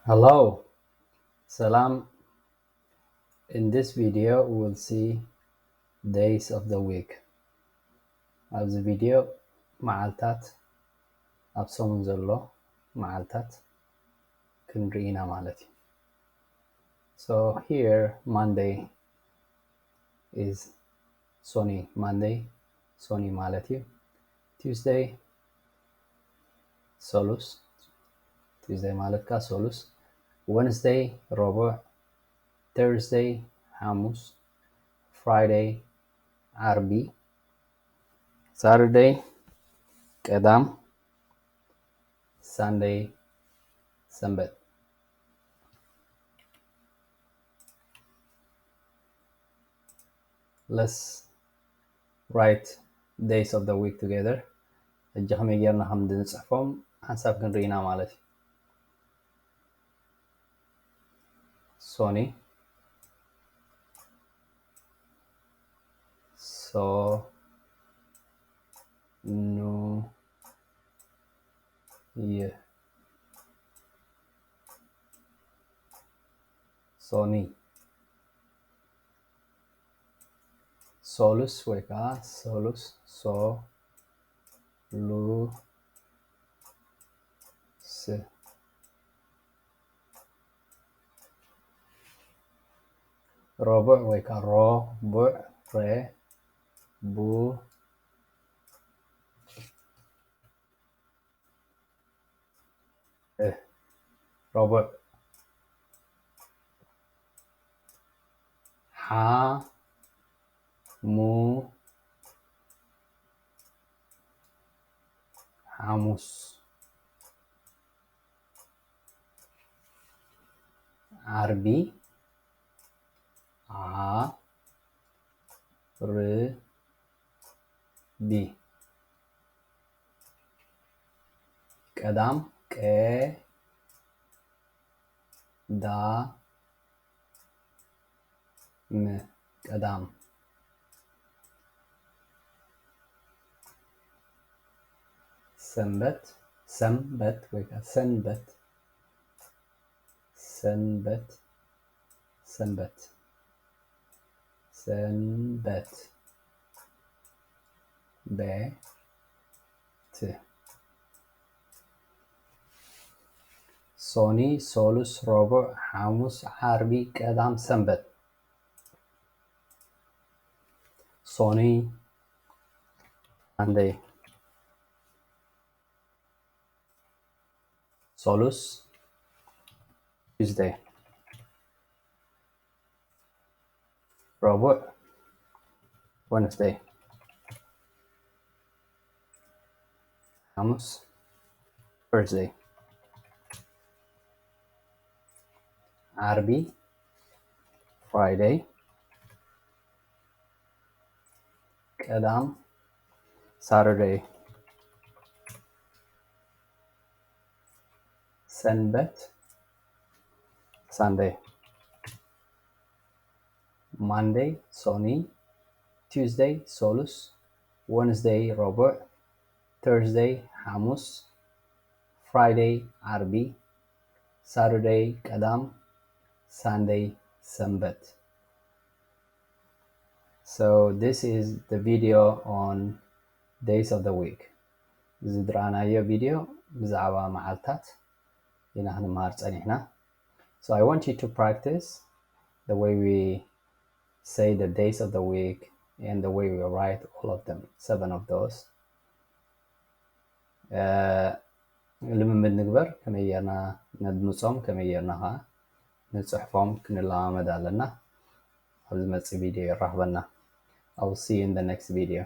Hello. ሰላም. In this video, we'll see days of the week. ኣብዚ ቪድዮ መዓልታት፣ ኣብ ሰሙን ዘሎ መዓልታት ክንርኢ ኢና ማለት እዩ። So here, Monday is ሶኒ፣ Monday ሶኒ ማለት እዩ። Tuesday ሰሉስ፣ Tuesday ማለት ከኣ ሰሉስ። Wednesday ረቡዕ፣ Thursday ሓሙስ፣ Friday ዓርቢ፣ Saturday ቀዳም፣ Sunday ሰንበት። Let's write days of the week together. ሕጂ ከመይ ጌርና ከም እንጽሕፎም ሓንሳብ ክንርኢ ኢና ማለት እዩ። ሶኒ፣ ሶ፣ ኑ፣ የ፣ ሶኒ። ሶሉስ ወይ ከዓ ሰሉስ፣ ሶ፣ ሉ፣ ስ። ረቡዕ ወይ ከዓ ሮ፣ ቡዕ፣ ሬ፣ ቡ፣ እ፣ ረቡዕ። ሓ፣ ሙ፣ ሓሙስ። ዓርቢ፣ ዓ፣ ር፣ ቢ። ቀዳም፣ ቀ፣ ዳ፣ ም፣ ቀዳም። ሰንበት፣ ሰንበት ወይ ከዓ ሰንበት፣ ሰንበት፣ ሰንበት፣ ሰንበት፣ ቤ፣ ት። ሶኒ፣ ሶሉስ፣ ረቡዕ፣ ሓሙስ፣ ዓርቢ፣ ቀዳም፣ ሰንበት። ሶኒ፣ ማንደይ፣ ሶሉስ፣ ቱዝደይ፣ ረቡዕ፣ ወንስደይ፣ ሓሙስ፣ ተርስደይ፣ ዓርቢ፣ ፍራይደይ፣ ቀዳም፣ ሳተርደይ፣ ሰንበት፣ ሳንደይ፣ ማንደይ፣ ሶኒ፣ ቱዝደይ፣ ሶሉስ፣ ወንስደይ፣ ረቡዕ፣ ተርስደይ፣ ሓሙስ፣ ፍራይደይ፣ ዓርቢ፣ ሳተርደይ፣ ቀዳም፣ ሳንደይ፣ ሰንበት። So this is the video on days of the week. እዚ ዝረኣናዮ ቪድዮ ብዛዕባ መዓልታት ኢና ክንመሃር ጸኒሕና። So I want you to practice the way we say the days of the week and the way we write all of them, seven of those. ልምምድ ንግበር፣ ከመይ ጌርና ነድምጾም፣ ከመይ ጌርና ኸዓ ንጽሕፎም ክንለማመድ ኣለና። ኣብ ዝመጽእ ቪድዮ የራኽበና። I will see you in the next video.